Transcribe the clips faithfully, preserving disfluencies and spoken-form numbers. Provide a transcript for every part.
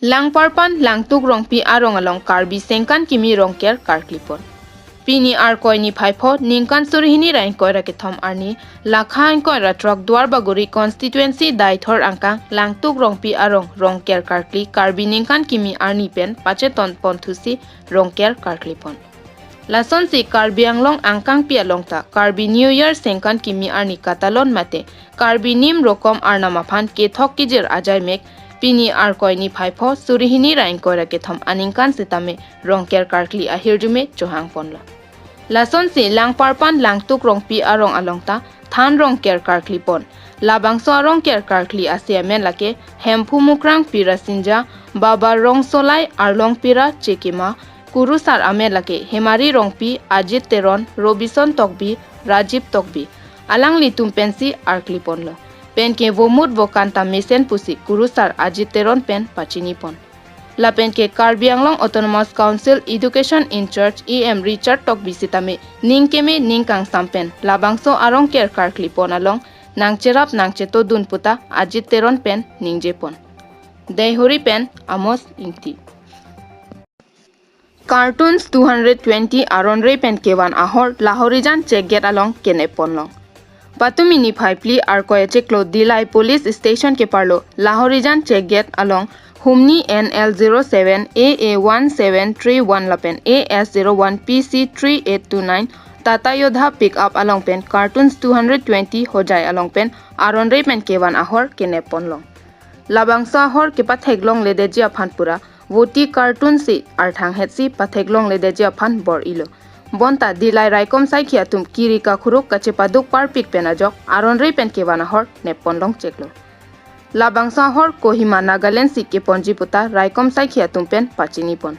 Langparpan Langtuk Rongpi arong along Karbi Sengkan Kimi Rongker karklipon. Pini Arkoi niphai pho ningkan suri hini ra ingkoi ra kethom arni, lakha ingkoi ra throk Duarbagori constituency Daithor angkang Langtuk Rongpi arong Rongker karkli Karbi Ningkan Kimi arni pen pacheton ponthusi Rongker karklipon. Lasonsi Karbi Anglong angkangpi along ta Karbi New Year Sengkan Kimi arni katalon mate Karbi Nim Rokom Arnam aphan kethok kejir ajaimek pini Arkoi niphai pho suri hini ra ingkoi ra kethom aningkan sitame Rongker karkli ahirjume chohangponlo. Lasonsi Langparpan Langtuk Rongpi arong along ta than Rongker karklipon. Labangso arongker karkli ase amen lake Hemphu Mukrang Pirasinja, Baba Rongsolai Arlong Pira Chekima, Kurusar amen lake Hemari Rongpi, Ajit Teron, Robison Tokbi, Rajiv Tokbi. Alanglitum pensi arklipon lo. Penke vomut vokan ta mesen pusi Kurusar Ajit Teron pen pachinipon. Lapenke Karbi Anglong Autonomous Council Education in Charge E M Richard Tokbi sitame ningkeme ningkangsam pen labangso arongker karklipon along nangcherap nangchetodun puta Ajit Teron pen ningjepon. Deihori pen Amos Ingti. Cartoons two hundred twenty aronre pen kevan ahor Lahorijan check gate along kenepponlong. Patumi niphai phli Arkoi achiklo Dillai Police Station keparlo Lahorijan check gate along humni N L zero seven A A one seven three one lapen A S zero one P C three eight two nine Tata Yodha pickup along pen cartoons two hundred twenty hojai along pen aronre pen kevan ahor kenepponlong. Labangso ahor kepatheklongledeji aphan pura voti cartoon si arthanghetsi patheklongledeji aphan bor-ilo. Bonta Dillai raikom saikhi atum kiri kakhuruk kachepaduk parpik pen ajok aronre pen kevan ahor nepponlong cheklo. Labangso ahor Kohima Nagaland si keponji puta raikom saikhi atum pen pachinipon.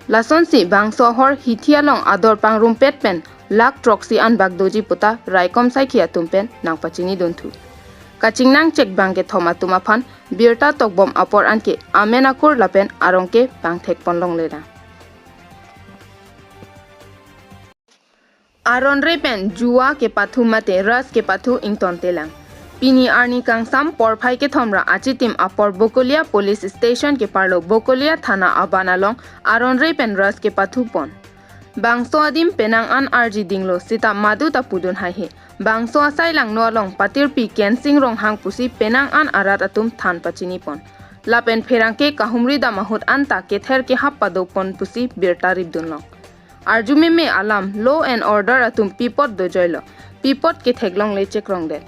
Lasonsi bangso ahor hithi along ador pangrumpet pen lakh throksi anbak doji puta raikom saikhi atum pen nangpachinidunthu. Kachingnang chek bang kethom atum aphan birta tokbom apor anke amen akur lapen arong ke pangthekponlongle nang. Aronre pen jua kepathu mate ras kepathu ingtontelang. Pini arni kangsam porphai kethom ra achitim apor Bokolia Police Station keparlo Bokolia Thana aban along aronre pen ras kepathupon. Bangso adim penang an arjidinglo sita madu ta pudun haihe. Bangso asai langno along patirpi Kensing Ronghang pusi penang an arat atum than pachinipon. Lapen pherangke kahumri dam ahut anta kether kehap padopon pusi birta ripdunlong. Arjumeme alam law and order atum pipot dojoilo. Pipot ketheklongle chekrongdet.